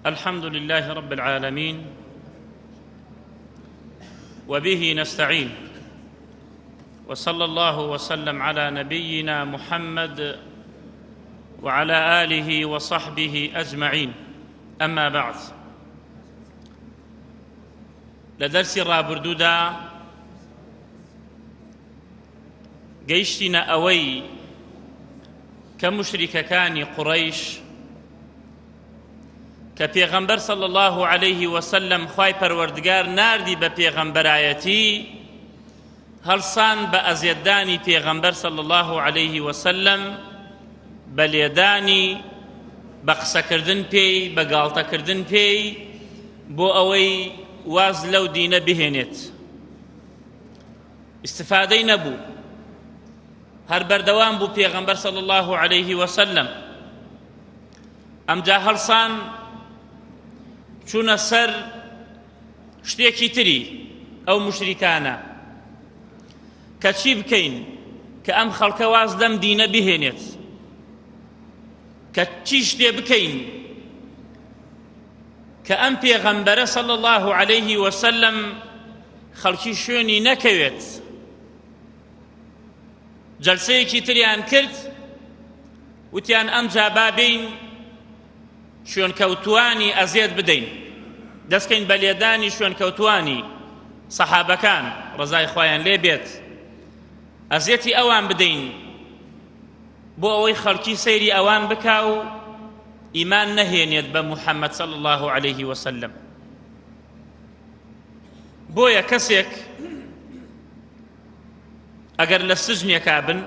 الحمد لله رب العالمين وبه نستعين وصلى الله وسلم على نبينا محمد وعلى اله وصحبه اجمعين اما بعد لە دەرسی ڕابردوودا گەیشتینە ئەوەی کە مشریکەکانی قوڕەیش کە پێغەمبەر صلی الله علیه وسلم خوای پەروەردگار ناردی بە پێغەمبەرایەتی هەڵسان بە ئەزیەتدانی پێغەمبەر صلی الله علیه وسلم بە لێدانی بە قسەکردن پێی بە گاڵتەکردن پێی بۆ ئەوەی واز لەو دینە بهێنێت ئیستفادەی نەبوو هەر بەردەوام بوو پێغەمبەر صلی الله علیه وسلم ئەمجا هەڵسان چوونە سەر شتێکی تری ئەو مشریکانە کە چی بکەین کە ئەم خەڵکە واز لەم دینە بهێنێت کە چی شتێ بکەین کە ئەم پێغەمبەرە صلی الله علیه وسلم خەڵکی شوێنی نەکەوێت جەلسەیەکی تریان کرد وتیان ئەمجا با بێین شوێنکەوتوانی ئەزێت بدەین دەستکەین بە لێدانی شوێنکەوتوانی سەحابەکان ڕەزای خوایان لێ بێت ئەزیەتی ئەوان بدەین بۆ ئەوەی خەڵکی سەیری ئەوان بکا و ئیمان نەهێنێت بە محەممەد صلی الله عليه وسلم بۆیە کەسێک ئەگەر لە سجنێکا بن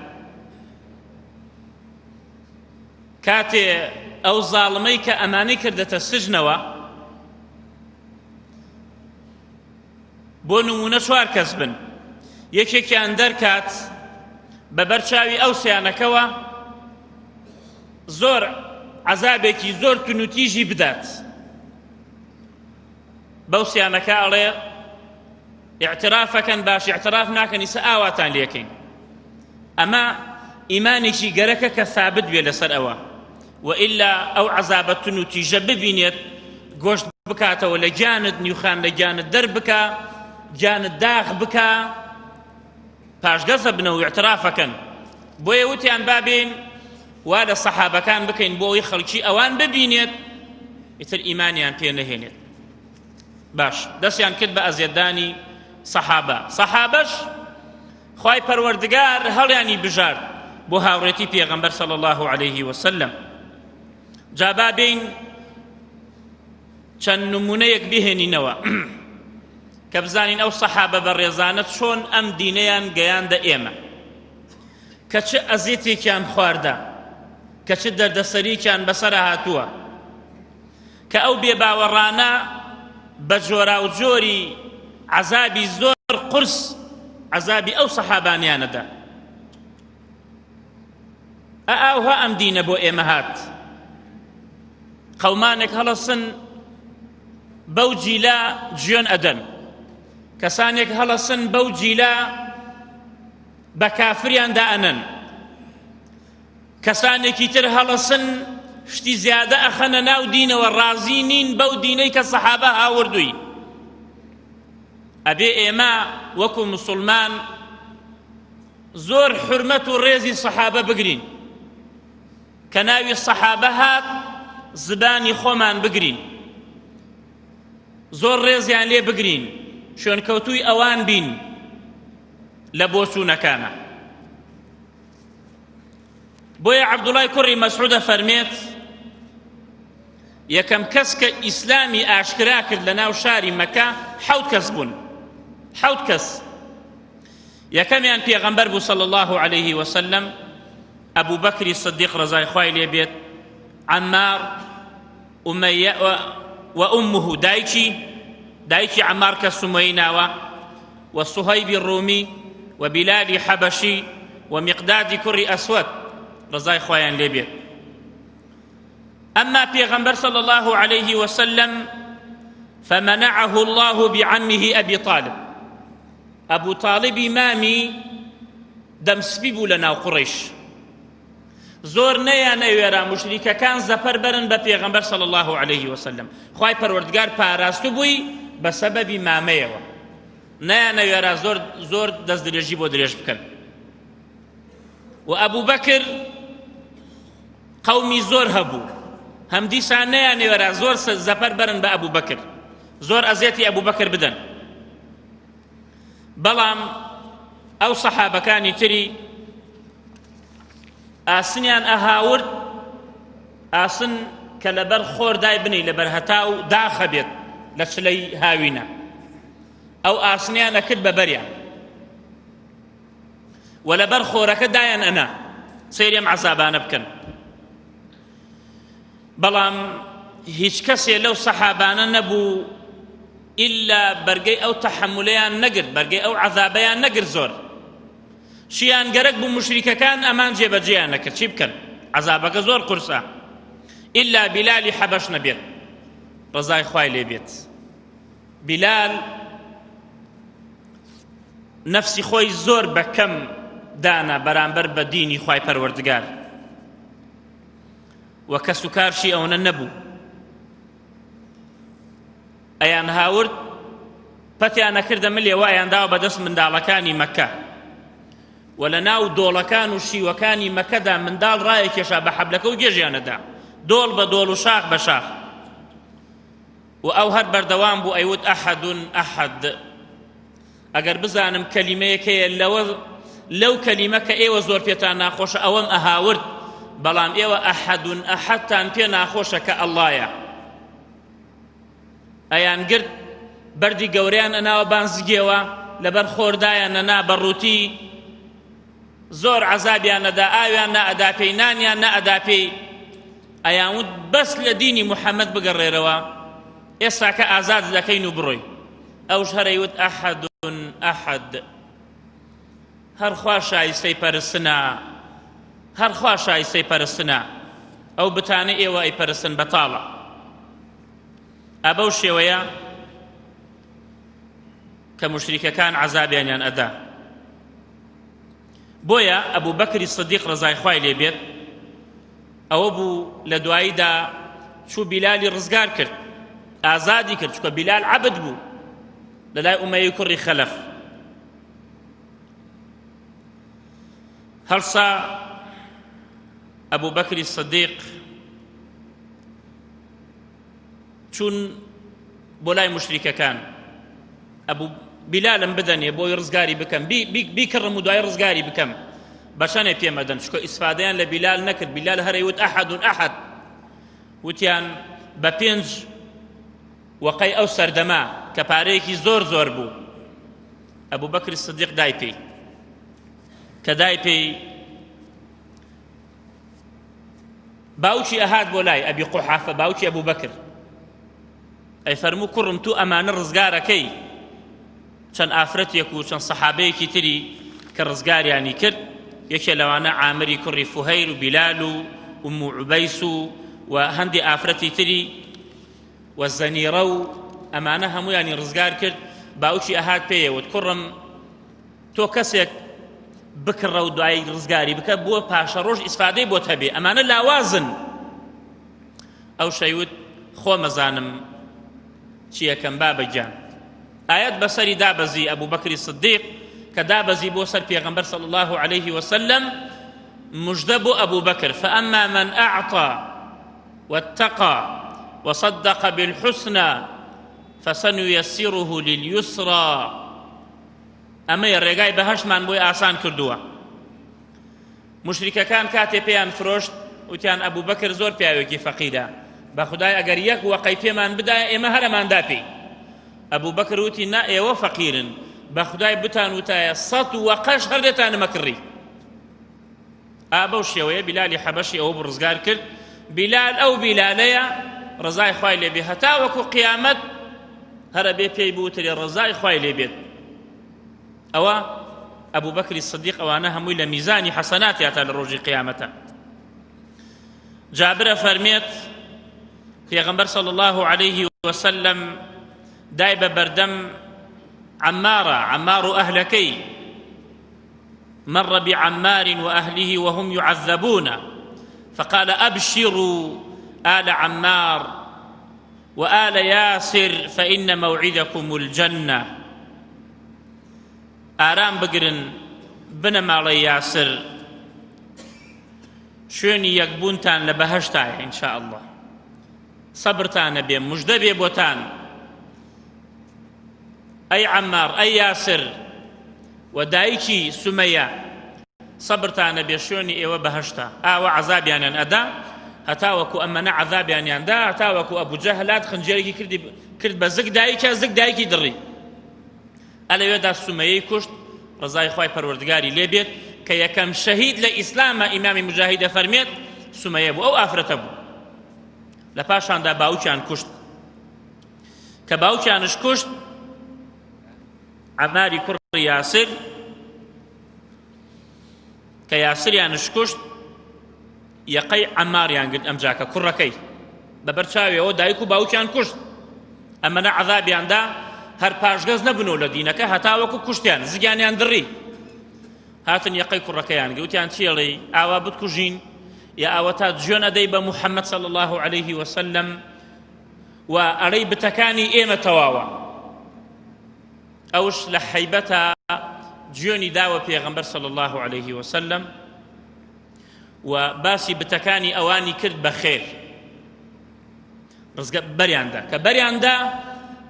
کاتێ ئەو زاڵمەی کە ئەمانەی کردەتە سجنەوە بۆ نمونە چوار کەس بن یەکێکیان دەرکات بە بەرچاوی ئەو سیانەکەوە زۆر عەزابێکی زۆر تونوتیژی بدات بەو سیانەکە ئەڵێ ئیعترافەکەن باش ئیعتراف ناکەن ئیسە ئاواتان لێکەین ئەمە ئیمانێکی گەرەکە کە ثابت بێ لەسەر ئەوە و ئیلا ئەو عەزابە تون و تیژە ببینێت گۆشت بکاتەوە لە گیانت نیوخان لە گیانت دەربکا گیانت داخ بکا پاشگەزە بنەوە ئیعترافەکەن بۆیە وتیان با بێین وا لە سەحابەکان بکەین بۆ ئەوەی خەڵکی ئەوان ببینێت ئیتر ئیمانیان پێ نەهێنێت باش دەستیان کرد بە ئەزیەتدانی سەحابە سەحابەش خوای پەروەردگار هەڵیانی بژارد بۆ هاوڕێتی پێغەمبەر صلی الله علیه وسلم جا با بێین چەند نمونەیەک بهێنینەوە کە بزانین ئەو سەحابە بەڕێزانە چۆن ئەم دینەیان گەیاندە ئێمە کە چ ئەزیەتێکیان خواردە کە چ دەردەسەریکیان بەسەر هاتووە کە ئەو بێباوەڕانە بە جۆراوجۆری عەزابی زۆر قورس عەزابی ئەو سەحابانیانەدا ئاوها ئەم دینە بۆ ئێمە هات قەومانێک هەڵەسن بەو جیلە جوێن ئەدەن کەسانێک هەڵەسن بەو جیلە بە کافریان دائەنن کەسانێکی تر هەڵەسن شتی زیادە ئەخەنە ناو دینەوە ڕازی نین بەو دینەی کە سەحابە هاوردووی ئەبێ ئێمە وەکو مسلمان زۆر حرمەت و ڕێزی سەحابە بگرین کە ناوی سەحابە هات زبانی خۆمان بگرین زۆر ڕێزیان لێ بگرین شوێنکەوتووی ئەوان بین لە بۆچوونەکانە بۆیە عەبدوڵای کوڕی مەسعودە فەرمێت یەکەم کەس کە ئیسلامی ئاشکرا کرد لە ناو شاری مەکە حەوت کەس بوون حەوت کەس یەکەمیان پێغەمبەر بوو صلی الله علیه وسلم ئەبوو بەکری صدیق ڕەزای خوای لێ بێت عەمار ئومەیە و ئومه دایکی دایکی عەمار کە سومەی ناوە و صهیب ڕومی و بیلالی حەبەشی و میقدادی کوڕی ئەسوەد ڕەزای خوایان لێ بێت ئەمما پێغەمبەر صلی الله علیه وسلم فمنعه الله بعمه أبي طالب أبو طالب مامي دەمسپی بوو لە ناو قوڕیش. زۆر نەیانەوێرا موشریکەکان زەفەر بەرن بە پێغەمبەر صلی الله علیه وسلم خوای پەروەردگار پاراستبووی بە سەبەبی مامەیەوە نەیانەوێرا زۆر زۆر دەست درێژی بۆ درێژ بکەن و ئەبوو بەکر قەومی زۆر هەبوو هەم دیسان نەیانەوێرا زۆر زەفەر بەرن بە ئەبوو بەکر زۆر ئەزیەتی ئەبوو بەکر بدەن بەڵام ئەو سەحابەکانی تری ئاسنیان ئەهاورد ئاسن کە لەبەر خۆر دای بنی لەبەر هەتا و داخە بێت لە چلەی هاوینە ئەو ئاسنیان ئەکرد بە بەریان و لەبەر خۆرەکە دایان ئەنا سەیری ئەم عەزابانە بکەن بەڵام هیچ کەسێ لەو سەحابانە نەبوو ئیلا بەرگەی ئەو تەحەمولەیان نەگرت بەرگەی ئەو عەزابەیان نەگرت زۆر شیان گەرەک بوو مشریکەکان ئەمان جێبەجێیان نەکرد چی بکەن عەزابەکە زۆر قورسە ئیلا بیلالی حەبەش نەبێت ڕەزای خوای لێ بێت بیلال نەفسی خۆی زۆر بە کەم دانا بەرامبەر بە دینی خوای پەروەردگار و کەس و کارشی ئەوەنە نەبوو ئەیان هاورد پەتیان نەکردە ملێ وایان داوە بەدەست منداڵەکانی مەکە و لە ناو دۆڵەکان و شیوەکانی مەکەدا منداڵ ڕایەکێشا بە حەبلەکە و گێژیانەدا دۆڵ بە دۆڵ و شاخ بە شاخ و ئەو هەر بەردەوام بوو ئەیوت ئەحەد ئەحەد ئەگەر بزانم کەلیمەیەک هەیە لەوە لەو کەلیمە کە ئێوە زۆر پێتان ناخۆشە ئەوەم ئەهاورد بەڵام ئێوە ئەحەد ئەحەدتان پێ ناخۆشە کە ئەڵڵایە ئەیان گرت بەردی گەورەیان ئەناوە بان زگێوە لەبەر خۆردایان نەنا بە ڕووتی زۆر عەزابیان نەدا ئاویان نەئەدا پێی نانیان نەئەدا پێی ئەیان وت بەس لە دینی محەممەد بگەڕێرەوە ئێستاکە ئازاد دەکەین و بڕۆی ئەوش هەر ئەیوت ئەحەد ئەحەد هەر خوا شایستەی پەرستنە هەر خوا شایستەی پەرستنە ئەو بتانە ئێوە ئەیپەرستن بەتاڵە ئەبەو شێوەیە کە مشریکەکان عەزابیانیان ئەدا بۆیە ئەبوو بەکری سدیق ڕەزای خوای لێ بێت ئەوە بوو لە دواییدا چوو بیلالی ڕزگار کرد ئازادی کرد چونکە بیلال عەبد بوو لە لای ئومەیی کوڕی خەلەف هەڵسا ئەبوو بەکری سدیق چوون بۆ لای مشریکەکان ئەبوو بیلالم بدەنێ بۆی ڕزگاری بکەم بیکڕم و دوای ڕزگاری بکەم بە چەنێ پێمەدەن چکە ئیسفادەیان لە بیلال نەکرد بیلال هەرەی وت ئەحەد ئەحەد وتیان بە پێنج وەقەی ئەو سەردەمە کە پارەیەکی زۆر زۆر بوو ئەبوو بەکری سدیق دای پێی کە دای پێی باوکی ئەهات بۆ لای ئەبی قوحافە باوکی ئەبوو بەکر ئەی فەرموو کوڕم تو ئەمانە ڕزگارەکەی چەند ئافرەتێک و چەند سەحابەیەکی تری کە ڕزگاریانی کرد یەکێ لەوانە عامری کوڕی فوهەیر و بیلال و ئوم و عوبەیس و و هەندی ئافرەتی تری و زەنیڕە و ئەمانە هەمویانی ڕزگار کرد باوکی ئەهات پێیەوت کوڕم تۆ کەسێک بکڕە و دوایی ڕزگاری بکە بۆ پاشەڕۆژ ئیسفادەی بۆت هەبێ ئەمانە لاوازن ئەو شەیوت خۆمەزانم چیەکەم بابە گیان ئاەت بەسەری دابەزی ئەبوو بەکری صدیق کە دابەزی بۆ سەر پێغەمبەر صلی الله عليه وسلم مژدە بۆ ئەبوو بەکر فأما من أعطى واتقى وصدق بالحسنى فسنيسره لليسرى ئەمەیە ڕێگای بەهەشتمان بۆی ئاسان کردووە مشریکەکان کاتێ پێیان فرۆشت وتیان ئەبوو بەکر زۆر پیاوێکی فەقیرە بە خدای ئەگەر یەک وەقەی پێمان بدایە ئێمە هەرەماندا پێی ئەبوو بەکر وتی نا ئێوە فەقیرن بە خدای بتان وتایە سەد وەقەش هەر لێتانمە کڕی ئا بەو شێوەیە بیلالی حەبەشی ئەوە بوو ڕزگار کرد بیلال ئەو بیلالەیە ڕزای خوای لێ بێ هەتا وەکو قیامەت هەرە بێ پێی بوترێ ڕزای خوای لێ بێت ئەوە ئەبوو بەکری سدیق ئەوانە هەمووی لە میزانی حەسەناتیاتا لە ڕۆژی قیامەتە جابرە فەرمێت پێغەمبەر صلی الله عليه وسلم دای بە بەردەم عەمارە عەمار و ئەهلەکەی مر بعمار وأهله وهم يعذبون. فقال أبشروا آل عمار وآل ياسر فإن موعدكم الجنة ئارام بگرن بنەماڵەی یاسر شوێنی یەکبوونتان لە بەهەشتایە إن شاء الله سەبرتانە بێ مژدە بێ بۆتان ئەی عەمار ئەی یاسر و دایکی سومەیە سەبرتانە بێ شوێنی ئێوە بەهەشتە ئاوە عەزابیانیان ئەدا هەتاوەکو ئەمەنە عەزابیانیان دا هەتاوەکو ئەبو جەهلات خنجێرێکی کردی کرد بە زگ دایکە زگ دایکی دڕی ئەلەوێدا سومەیەی کوشت ڕزای خوای پەروەردگاری لێ بێت کە یەکەم شەهید لە ئیسلامە ئیمامی مجاهید دەفەرمێت سومەیە بوو ئەو ئافرەتە بوو لە پاشاندا باوکیان کوشت کە باوکیانش کوشت عەماری کوڕی یاسر کە یاسریانش کوشت یەقەی عەماریان گرت ئەمجاکە کوڕەکەی بە بەرچاویەوە دایک و باوکیان کوشت ئەمەنە عەذابیان دا هەر پاشگەز نەبنەوە لە دینەکە هەتاوەکو کوشتیان زگیانیان دڕی هاتن یەقەی کوڕەکەیان گوتیان چیڵی ئاوا بتکوژین یا ئەوە تا جوێن ئەدەی بە محەممەد صلی الله عليه وسلم و ئەڵێی بتەکانی ئێمە تەواوە ئەوش لە حەیبەتە جوێنی داوە پێغەمبەر صلی الله عليه وسلم و باسی بتەکانی ئەوانی کرد بە خێر ڕزگە بەریاندا کە بەریاندا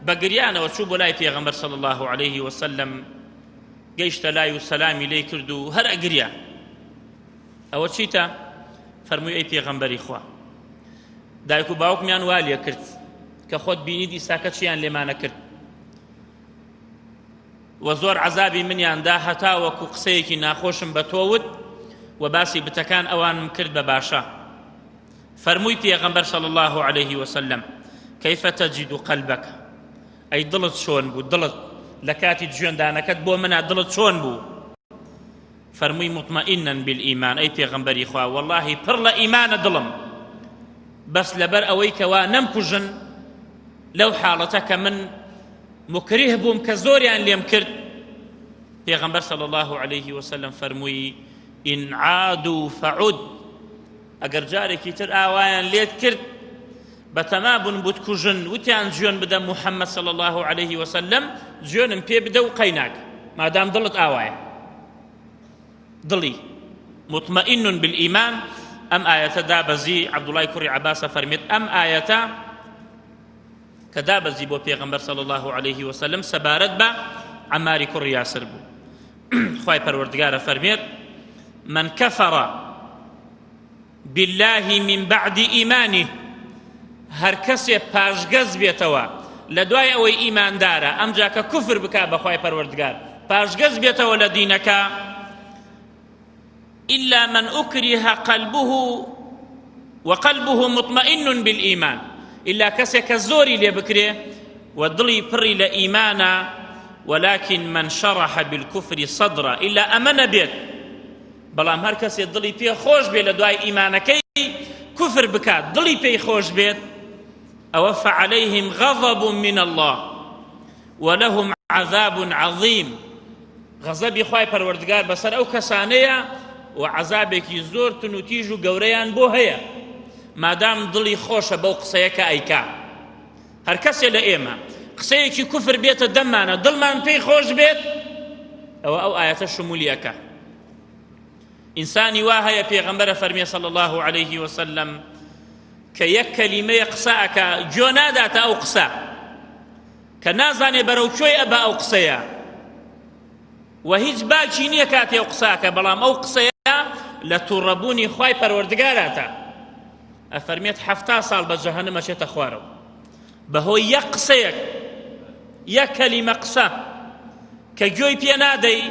بە گریانەوە چوو بۆ لای پێغەمبەر صلی الله عليه وسلم گەیشتە لای و سەلامی لێ کرد و هەر ئەگریا ئەوە چیتە فەرمووی ئەی پێغەمبەری خوا دایک و باوکمیان وا لێ کرد کە خۆت بینیت ئیساکە چیان لێمانە کرد و زۆر عەزابی منیان دا هەتا وەکو قسەیەکی ناخۆشم بە تۆ وت و باسی بتەکان ئەوانم کرد بە باشە فەرمووی پێغەمبەر صلی الله عليه وسلم كيف تجد قلبك ئەی دڵت چۆن بوو دڵت لە کاتی جوێندانەکەت بۆ منە دڵت چۆن بوو فەرمووی مطمئنا بالإیمان ئەی پێغەمبەری خوا واللهی پڕ لە ئیمانە دڵم بەس لەبەر ئەوەی کەوا نەمکوژن لەو حاڵەتە کە من مکریه بووم کە زۆریان لێم کرد پێغەمبەر صلی الله علیه وسلم فەرمووی إن عادوا فعد ئەگەر جارێکی تر ئاوایان لێت کرد بەتەما بوون بتکوژن وتیان جوێن بدە محەممەد صلی الله علیه وسلم جوێنم پێ بدە و قەیناک مادام دڵت ئاوایە دڵی مطمئن بالإيمان ئەم ئایەتە دابەزی عەبدوڵای کوڕی عەباسە فەرمێت ئەم ئایەتە کە دابەزی بۆ پێغەمبەر صلی الله علیه وسلم سەبارەت بە عەماری کوڕی یاسر بوو خوای پەروەردگارە فەرمێت من كفر بالله من بعد ئیمانه هەر کەسێ پاشگەز بێتەوە لە دوای ئەوەی ئیماندارە ئەمجا کە کوفر بکا بە خوای پەروەردگار پاشگەز بێتەوە لە دینەکە إلا من أكره قلبه وقلبه مطمئن بالإيمان إلا کەسێک کە زۆری لێ بکرێ و دڵی پڕی لە ئیمانە ولكن من شرح بالكفر صدرا إلا ئەمە نەبێت بەڵام هەر کەسێ دڵی پێ خۆش بێت لە دوای ئیمانەکەی کوفر بکات دڵی پێی خۆش بێت ئەوە فعليهم غضب من الله ولهم عذاب عظیم غەزەبی خوای پەروەردگار بەسەر ئەو کەسانەیە و عەزابێکی زۆر تون و تیژ و گەورەیان بۆ هەیە مادام دڵی خۆشە بەو قسەیە کە ئەیکا هەر کەسێ لە ئێمە قسەیەکی کوفر بێتە دەممانە دڵمان پێی خۆش بێت ئەوە ئەو ئاەتە شمولی ئەکا ئینسانی وا هەیە پێغەمبەرە فەرمیە صلی الله عليه وسلم کە یەک کەلیمەیە قسە ئەکا گوێ ناداتە ئەو قسە کە نازانێ بەرەو کوێی ئەبا ئەو قسەیە و هیچ باکی نییە کاتێ ئەو قساکە بەڵام ئەو قسەیە لە تووڕەبوونی خوای پەروەردگاراتە ئەفەرمێت حەفتا ساڵ بە جەهەنم ئەچێتە خوارەوە بەهۆی یەک قسەیەک یەک کەلیمە قسە کە گوێی پێ نادەی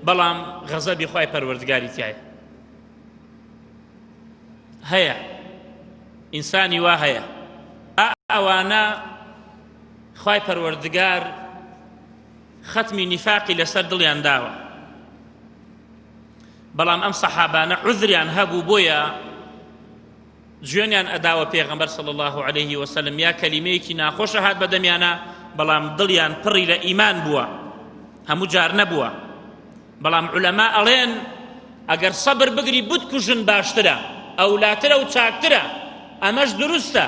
بەڵام غەزەبی خوای پەروەردگاری تایە هەیە ئینسانی وا هەیە ئەوانە خوای پەروەردگار خەتمی نیفاقی لەسەر دڵیان داوە بەڵام ئەم سەحابانە عذریان هەبوو بۆیە جوێنیان ئەداوە پێغەمبەر صلی الله علیه وسلم یا کەلیمەیەکی ناخۆشە هات بە دەمیانە بەڵام دڵیان پڕی لە ئیمان بووە هەموو جار نەبووە بەڵام عولەما ئەڵێن ئەگەر سەبر بگری بتکوژن باشترە. ئەولاترە و چاکترە ئەمەش دروستە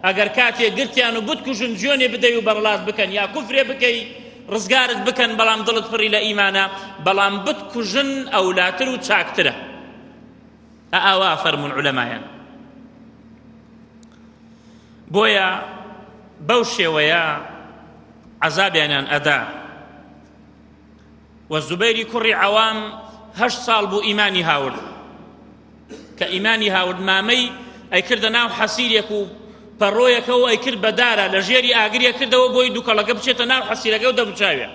ئەگەر کاتێ گرتیان و بتکوژن جوێنێ بدەی و بەڕڵات بکەن یا کوفرێ بکەی ڕزگارت بکەن بەڵام دڵت پڕی لە ئیمانە بەڵام بتکوژن ئەولاتر و چاکترە ئاوا فەرموون عولەمایان بۆیە بەو شێوەیە عەزابیانیان ئەدا و زوبەیری کوڕی عەوام هەشت ساڵ بوو ئیمانی هاورد کە ئیمانی هاورد مامەی ئەیکردە ناو حەسیرێک و پەڕۆیەکەوە ئەیکرد بە دارە لە ژێری ئاگریە کردەوە بۆی دووکەڵەکە بچێتە ناو حەسیرەکە و دەموچاوێ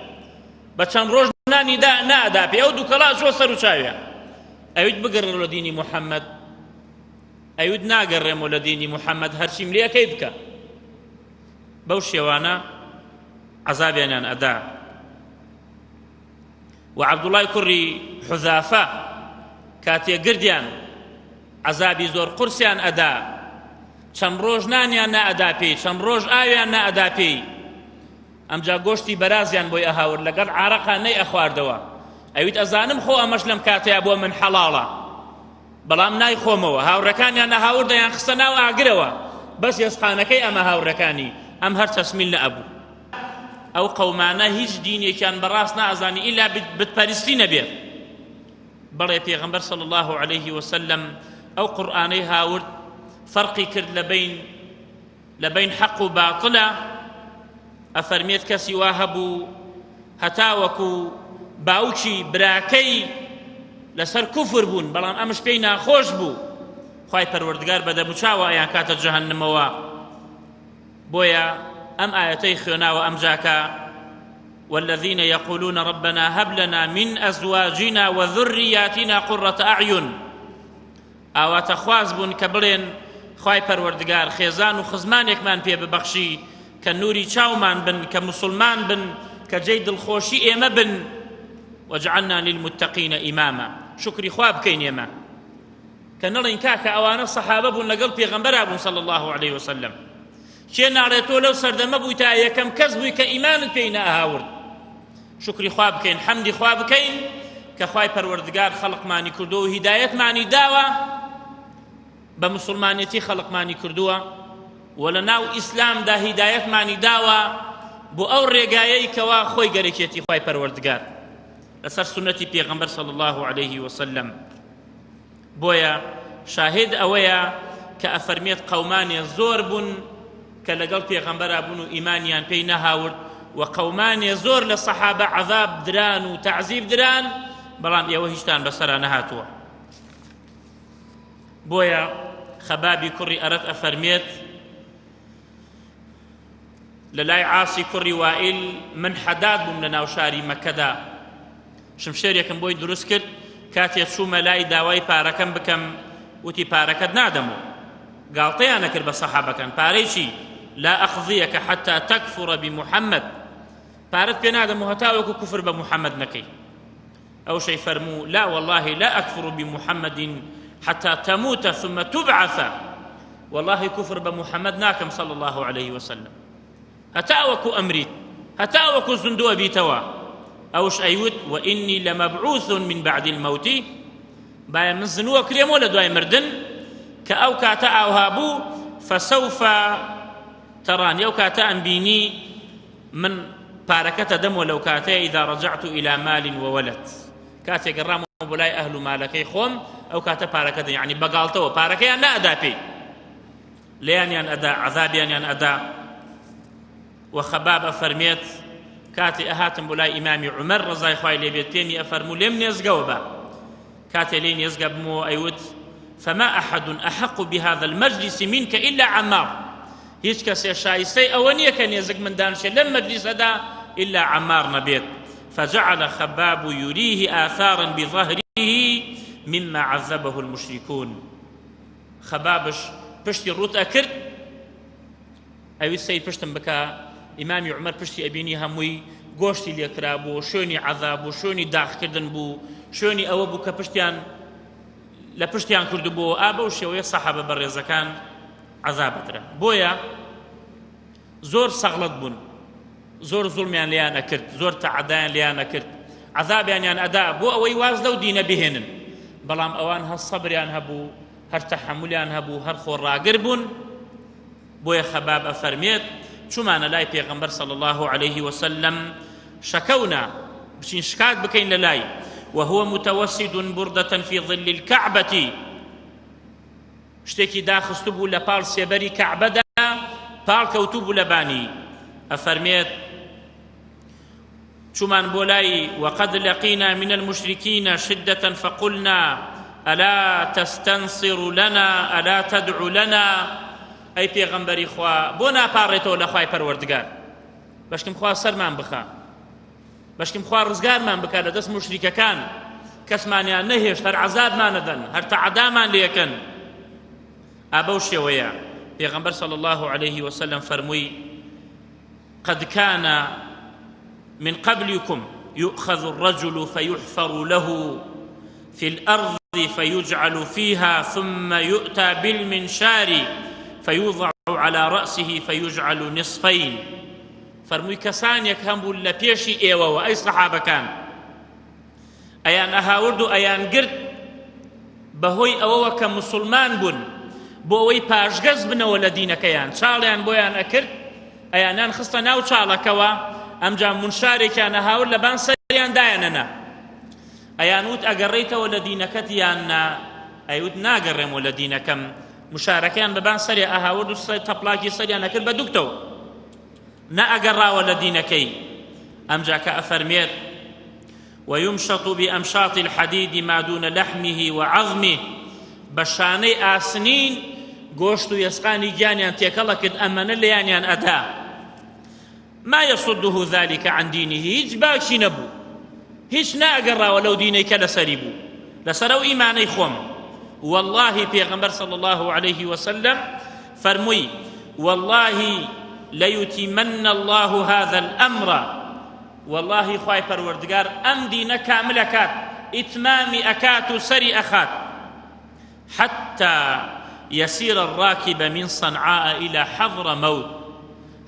بە چەند ڕۆژ نانی دا نادا پێ ئەو دووکەڵا چوە سەر و چاوێ ئەویت بگەڕێ لە دینی محەممەد ئەیوت ناگەڕێمەوە لە دینی محەممەد هەرچیم لێکەی بکە بەو شێوانە عەزابیانیان ئەدا و عەبدوڵای کوڕی حوزافە کاتێ گردیان عەزابی زۆر قورسیان ئەدا چەند ڕۆژ نانیان نەئەدا پێی چەند ڕۆژ ئاویان نەئەدا پێی ئەمجا گۆشتی بەرازیان بۆی ئەهاورد لەگەڵ عارەقا نەی ئەخواردەوە ئەویت ئەزانم خۆ ئەمەش لەم کاتەیە بۆ من حەڵاڵە بەڵام نایخۆمەوە هاوڕێکانیان نەهاوردە یان خستە ناو ئاگرەوە بەس ێسقانەکەی ئەمە هاوڕێکانی ئەم هەر تەسمیل نەئەبوو ئەو قەومانە هیچ دینێکیان بەڕاست نازانی ئیلا بتپەرستی نەبێت بەڵێ پێغەمبەر صلی الله عليه وسلم ئەو قورئانەی هاورد فەرقی کرد لە بین لە بەین حەق و باتڵە ئەفەرمێت کەسی وا هەبوو هەتاوەکو باوکی براکەی لەسەر کوفر بوون بەڵام ئەمش پێی ناخۆش بوو خوای پەروەردگار بە دەموچاوە ئەیان کاتە جەهەنمەوە بۆیە ئەم ئاەتەی خوێناوە ئەم جاکە والذين يقولون ربنا هب لنا من أزواجنا وذرياتنا قرة أعين ئاواتەخواز بوون کە بڵێن، خوای پەروەردگار خێزان و خزمانێکمان پێ ببەخشی کە نوری چاومان بن، کە موسڵمان بن، کە جێی دڵخۆشی ئێمە بن، واجعلنا للمتقین اماما. شوکری خوا بکەین ئێمە کە نەڵێین کاکە ئەوانە سەحابە بوون لەگەڵ پێغەمبەرا بوون صلی الله علیه وسلم. کێ ناڵێ تۆ لەو سەردەمە بووی تا یەکەم کەس بووی کە ئیمانت پێی نەئەهاورد. شوکری خوا بکەین حەمدی خوا بکەین کە خوای پەروەردگار خەڵقمانی کردووە و هیدایەتمانی داوە بە مسلمانێتی خەڵقمانی کردووە و لە ناو ئیسلامدا هیدایەتمانی داوە بۆ ئەو ڕێگایەی کەوا خۆی گەرەکێتی خوای پەروەردگار لەسەر سوننەتی پێغەمبەر صلی الله علیه وسلم بۆیە شاهد ئەوەیە کە ئەفەرمێت قەومانێ زۆر بوون کە لەگەڵ پێغەمبەرا بوون و ئیمانیان پێی نەهاورد و قەومانێ زۆر لە سەحابە عەذاب دران و تەعزیب دران بەڵام ئێوە هیچتان بەسەرا نەهاتووە. بۆیە خەبابی کوڕی ئەرەت ئەفەرمێت لە لای عاسی کوڕی وائیل من حەداد بووم لە ناو شاری مەکەدا شمشێرێکم بۆی دروست کرد کاتێ چوومە لای داوای پارەکەم بکەم وتی پارەکەت نادەمەوە گاڵتەیان نەکرد بە سەحابەکان پارەی چی لا أقضيك حتى تكفر بمحمد پارەت پێ نادەم و هەتاوەکو کوفر بە محەممەد نەکەی ئەو شەی فەرموو لا والله لا أكفر بمحمد حتى تموت ثم تبعث والله كفر بمحمد ناکەم صلى الله عليه وسلم هەتاوەکو ئەمریت هەتاوەکو زیندوو ئەبیتەوە ئەوش ئەیوت وإني لمبعوث من بعد الموت بایە من زنووە کرێمەوە لە دوای مردن کە ئەو کاتە ئاوها بوو فسوف تراني ئەو کاتە ئەمبینی من پارەکەتە دەمەوە لەو کاتەیە إذا رجعت إلى مال وولد کاتێک گەڕامەوە بۆ لای ئەهل و مالەکەی خۆم ئەو کاتە پارەکە دە یعنی بەگاڵتەوە پارەکەیان نەئەدا پێی لێیانیان ئەدا عەزابیانیان ئەدا و خەباب ئەفەرمێت کاتێ ئەهاتم بۆ لای ئیمامی عومەر ڕەزای خوای لێ بێت پێمی ئەفەرموو لێم نێزگەوە بە کاتێ لێی نێزگە بمەوە ئەیوت فما أحد أحق بهذا المجلس منك إلا عمار هیچ کەسێ شایستەی ئەوە نییە کە نێزک من دانشێ لەم مەجلیسەدا إلا عمار نەبێت فجعل خباب يريه آثارا بظهره مما عذبه المشركون خەبابش پشتی ڕووت ئەکرد ئەوی سەیر پشتم بکە ئیمامی عومەر پشتی ئەبینی هەمووی گۆشتی لێکرا بوو شوێنی عەذاب بوو شوێنی داخکردن بوو شوێنی ئەوە بوو کە پشتیان لە پشتیان کردبوو ئا بەو شێوەیە سەحابە بەڕێزەکان عەذاب بدرا بۆیە زۆر سەغڵەت بوون زۆر زوڵمیان لێیان ئەکرد زۆر تەعەدایان لێیان ئەکرد عەذابیانیان ئەدا بۆ ئەوەی واز لەو دینە بهێنن بەڵام ئەوان هەر سەبریان هەبوو. هەر تەحەمولیان هەبوو هەر خۆڕاگر بوون. بۆیە خەباب ئەفەرمێت چوومانە لای پێغەمبەر صلی الله علیه وسلم شەکەونا بچین شکات بکەین لە لای وهو متوسد بردة في ظل الكعبة شتێکی داخستبوو لە پاڵ سێبەری کەعبەدا پاڵ کەوتوبوو لە بانی ئەفەرمێت چوومان بۆ لای وقد لقینا من المشرکین شدة فقلنا ألا تستنصر لنا ألا تدعو لنا ئەی پێغەمبەری خوا بۆ ناپاڕێتەوە لە خوای پەروەردگار بەشکم خوا سەرمان بخا بەشکم خوا ڕزگارمان بکا لە دەست مشریکەکان کەسمانیان نەهێشت هەر عەزابمانەدەن هەر تەعەدامان لێکەن ئا بەو شێوەیە پێغەمبەر صلی الله عليه وسلم فەرمووی قد كان من قبلكم يؤخذ الرجل فيحفر له في الأرض فيجعل فيها ثم يؤتى بالمنشار فيوضع على رأسه فيجعل نصفين فەرمووی کەسانێک هەم بوون لە پێشی ئێوەوە ئەی سەحابەکان ئەیان ئەهاورد و ئەیان گرت بەهۆی ئەوەوە کە مسلمان بوون بۆ ئەوەی پاشگەز بنەوە لە دینەکەیان چاڵیان بۆیان ئەکرد ئەیانان خستە ناو چاڵەکەوە ئەمجا منشارێکیان ئەهاورد لەبان سەریان دایانەنا ئەیان وت ئەگەڕێیتەوە لە دینەکەت یان نا ئەیوت ناگەڕێمەوە لە دینەکەم مشارەکەیان بەبان سەری ئەهاورد و تەپلاکی سەریان ئەکرد بە دوکتەوە نە ئەگەڕاوە لە دینەکەی ئەمجا کە ئەفەرمێت ويمشط بأمشاط الحديد ما دون لحمه وعظمه بە شانەی ئاسنین گۆشت و یەسقانی گیانیان تێکەڵە کرد ئەمەنە لێیانیان ئەدا ما يصده ذلك عن دينه هیچ باکی نەبوو هیچ ناگەڕاوە لەو دینەی کە لەسەری بوو لەسەر ئەو ئیمانەی خۆم والله پێغەمبەر صلی الله عليه وسلم فەرمووی والله ليتمن الله هذا الأمر والله خوای پەروەردگار ئەم دینە کامل ئەکات ئیتمامی ئەکات و سەری ئەخات حتى يسير الراكب من صنعاء إلى حضرموت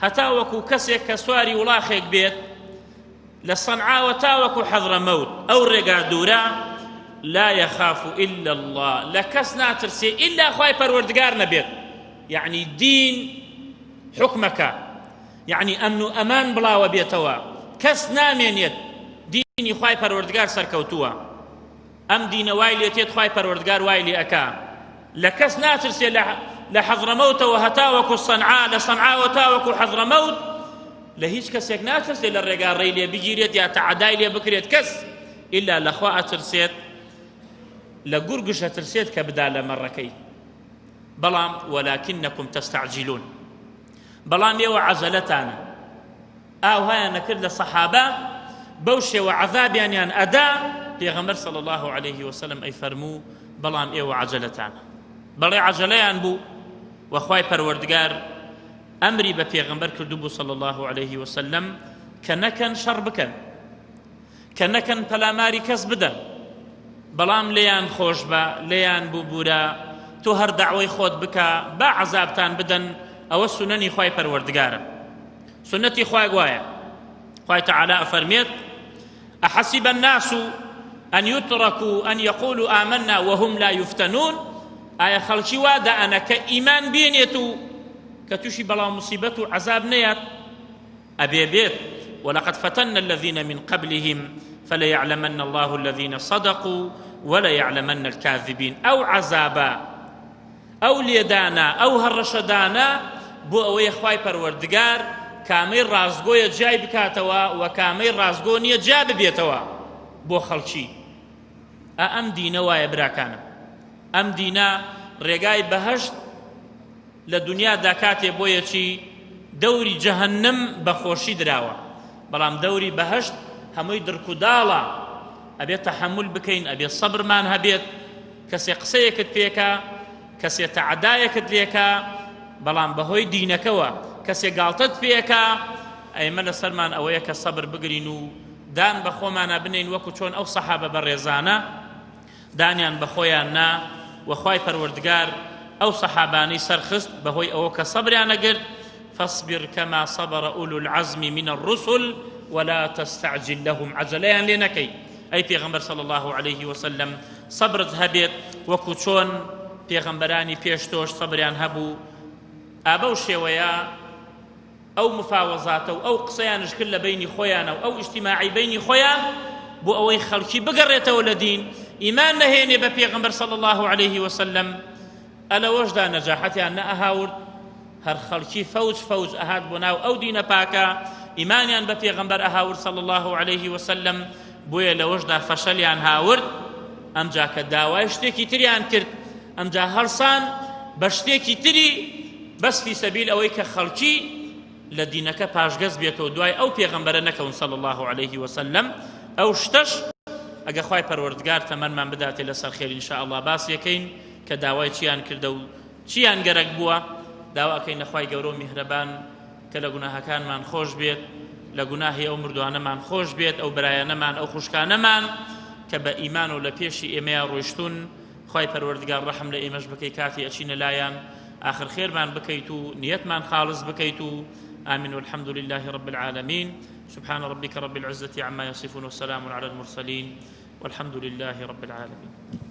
هەتا وەکو کەسێک کە سواری وڵاخێک بێت لە سەنعاوە تاوەکو حەضرەمەوت ئەو ڕێگا دوورە لا يخاف إلا الله لە کەس ناترسێ ئیلا خوای پەروەردگار نەبێت یعنی دین حکمەکە یعنی ئەمن و ئەمان بڵاوە بێتەوە کەس نامێنێت دینی خوای پەروەردگار سەرکەوتووە ئەم دینە وای لێ تێت خوای پەروەردگار وای لێ ئەکا لە کەس ناترسێ لە لە حەضرەمەوتەوە هەتاوەکو سەنعا لە سەنعاوە تاوەکو حەضرەمەوت لە هیچ کەسێک ناترسێ لە ڕێگا ڕێی لێ بگیرێت یا تەعەدای لێ بکرێت کەس ئیلا لە خوا ئەترسێت لە گورگش ئەترسێت کە بدا لە مەڕەکەی بەڵام وەلاکنەکم تەستەعجیلون بەڵام ئێوە عەجەلەتانە ئاوهایان نەکرد لە سەحابە بەو شێوە عەزابیانیان ئەدا پێغەمبەر صلی الله علیه وسلم ئەی فەرموو بەڵام ئێوە عەجەلەتانە بەڵێ عەجەلەیان بوو و خوای پەروەردگار ئەمری بە پێغەمبەر کردبوو صلی الله علیه وسلم کە نەکەن شەڕ بکەن کە نەکەن پەلاماری کەس بدەن بەڵام لێیان خۆش بە لێیان ببورە تۆ هەر داوای خۆت بکە با عەزابتان بدەن ئەوە سونەنی خوای پەروەردگارە سونەتی خوای گوایە خوای تعالی ئەفەرمێت أحسب الناس أن يتركوا أن يقولوا آمنا وهم لا يفتنون ئایا خەڵکی وا دائەنە کە ئیمان بێنێت و کە تووشی بەڵا مصیبەت و عەزاب نەیات ئەبێ بێت ولقد فتنا الذين من قبلهم فليعلمن الله الذين صدقوا وليعلمن الكاذبين ئەو عەزابە ئەو لێدانە، ئەو هەڕەشەدانە بۆ ئەوەیە خوای پەروەردگار کامەی ڕاستگۆیە جیای بکاتەوە و کامەی ڕاستگۆ نییە جیا ببێتەوە بۆ خەڵکی. ئا ئەم دینە وایە براکانم. ئەم دینە ڕێگای بەهەشت لە دنیادا کاتێ بۆیەچی دەوری جەهەنم بە خۆشی دراوە بەڵام دەوری بەهەشت هەمووی دڕک و داڵە ئەبێت تەحەمول بکەین ئەبێ سەبرمان هەبێت کەسێ قسەیەکت پێکا کەسێ تەعەدایەکت لێکا بەڵام بەهۆی دینەکەوە کەسێ گاڵتەت پێکا ئێمە لەسەرمان ئەوەیە کە سەبر بگرین و دان بە خۆمانە بنین وەکو چۆن ئەو سەحابە بەڕێزانە دانیان بە خۆیان نا و خوای پەروەردگار ئەو سەحابانەی سەرخست بەهۆی ئەوە کە سەبریان نەگرت فاصبر كما صبر أولو العزم من الرسل ولا تستعجل لهم عجلەیان لێ نەکەی ئەی پێغەمبەر صلی الله علیه وسلم سەبرت هەبێت وەکو چۆن پێغەمبەرانی پێش تۆش سەبریان هەبوو. ئا بەو شێوەیە ئەو مفاوەزاتە و ئەو قسەیانش کرد لە بەینی خۆیانە و ئەو ئیجتیماعی بەینی خۆیان بۆ ئەوەی خەڵکی بگەڕێتەوە لە دین ئیمان نەهێنێ بە پێغەمبەر صلی الله علیه وسلم ئەلەوەشدا نەجاحەتیان نەئەهاورد هەر خەڵکی فەوج فەوج ئەهات بۆ ناو ئەو دینە پاکە ئیمانیان بە پێغەمبەر ئەهاورد صلی الله علیه وسلم بۆیە لەوەشدا فەشەلیان هاورد ئەمجا کە داوای شتێکی تریان کرد ئەمجا هەڵسان بە شتێکی تری بەس فی سەبیل ئەوەی کە خەڵکی لە دینەکە پاشگەز بێتەوە دوای ئەو پێغەمبەرە نەکەون صلی الله علیه وسلم ئەو شتەش ئەگە خوای پەروەردگار تەمەنمان بداتێ لەسەر خێر ان شاء الله باس یەکەین کە داوای چیان کردە و چیان گەرەک بووە داوا ئەکەین لە خوای گەورە و میهرەبان کە لە گوناهەکانمان خۆش بێت لە گوناهی ئەو مردوانەمان خۆش بێت ئەو برایانەمان ئەو خوشکانەمان کە بە ئیمان و لە پێشی ئێمەیان ڕۆیشتون خوای پەروەردگار ڕەحم لە ئێمەش بکەی کاتی ئەچینە لایان ئاخر خێرمان بکەیت و نیەتمان خاڵس بکەیت و آمين والحمد لله رب العالمين سبحان ربك رب العزة عما يصفون وسلام على المرسلين والحمد لله رب العالمين.